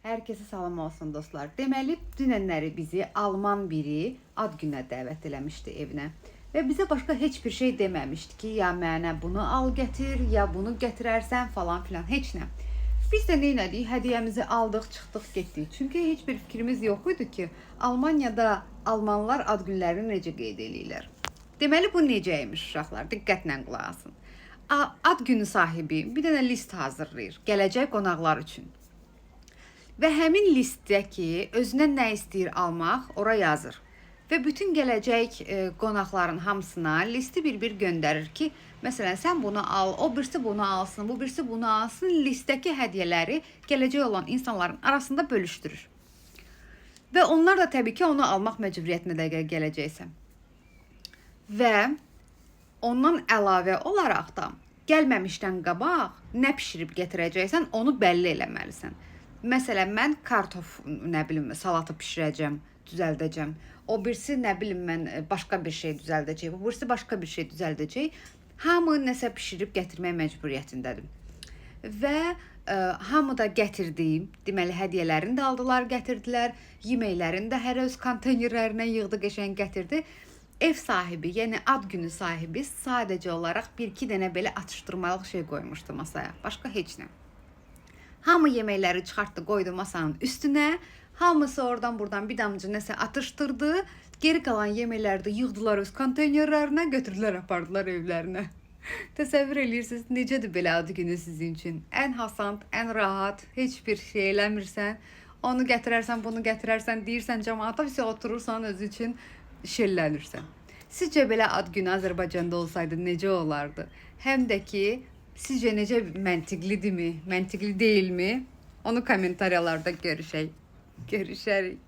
Hər kəsə salam olsun dostlar. Deməli, dünənləri bizi alman biri ad günə dəvət eləmişdi evinə. Və bizə başqa heç bir şey deməmişdi ki, ya mənə bunu al gətir, ya bunu gətirərsən falan filan, heç nə. Biz də nə elədik? Hədiyyəmizi aldıq, çıxdıq, getdik. Çünki heç bir fikrimiz yox idi ki, Almaniyada almanlar ad günlərini necə qeyd eləyirlər. Deməli bu necə imiş uşaqlar? Diqqətlə qulaq asın. Ad günü sahibi bir dənə list hazırlayır gələcək qonaqlar üçün. Və həmin listdəki özünə nə istəyir almaq, ora yazır. Və bütün gələcək qonaqların hamısına listi bir-bir göndərir ki, məsələn, sən bunu al, o birisi bunu alsın, bu birisi bunu alsın, listdəki hədiyyələri gələcək olan insanların arasında bölüşdürür. Və onlar da təbii ki, onu almaq məcburiyyətinə də gələcəksə. Və ondan əlavə olaraq da gəlməmişdən qabaq nə bişirib gətirəcəksən, onu bəlli eləməlisən. Məsələn, mən kartof, nə bilim, salatı bişirəcəm, düzəldəcəm. O birisi nə bilim mən başqa bir şey düzəldəcək. Bu birisi başqa bir şey düzəldəcək. Hamı nəsə bişirib gətirmək məcburiyyətindədir. Və hamı da gətirdi. Deməli hədiyyələrini də aldılar, gətirdilər. Yeməklərini də hər öz konteynerlərinə yığdı, qəşəng gətirdi. Ev sahibi, yəni ad günü sahibi sadəcə olaraq bir-iki dənə belə atışdırmalıq şey qoymuşdu masaya. Başqa heç nə. Hamı yeməkləri çıxartdı, qoydu masanın üstünə. Hamısı oradan buradan bir damcı nəsə atışdırdı. Geri qalan yeməkləri də yığdılar öz konteynerlərinə, götürdülər, apardılar evlərinə. Təsəvvür eləyirsiniz, necədir belə ad günü sizin üçün? Ən asan, ən rahat, heç bir şey eləmirsən. Onu gətirərsən, bunu gətirərsən, deyirsən camaata, vəsə oturursan özü üçün şellənirsən. Sizcə belə ad günü Azərbaycanda olsaydı necə olardı? Həm də ki, sizcə necə məntiqlidirmi, məntiqli deyilmi? Onu kommentariyalarda görüşək. Görüşərik.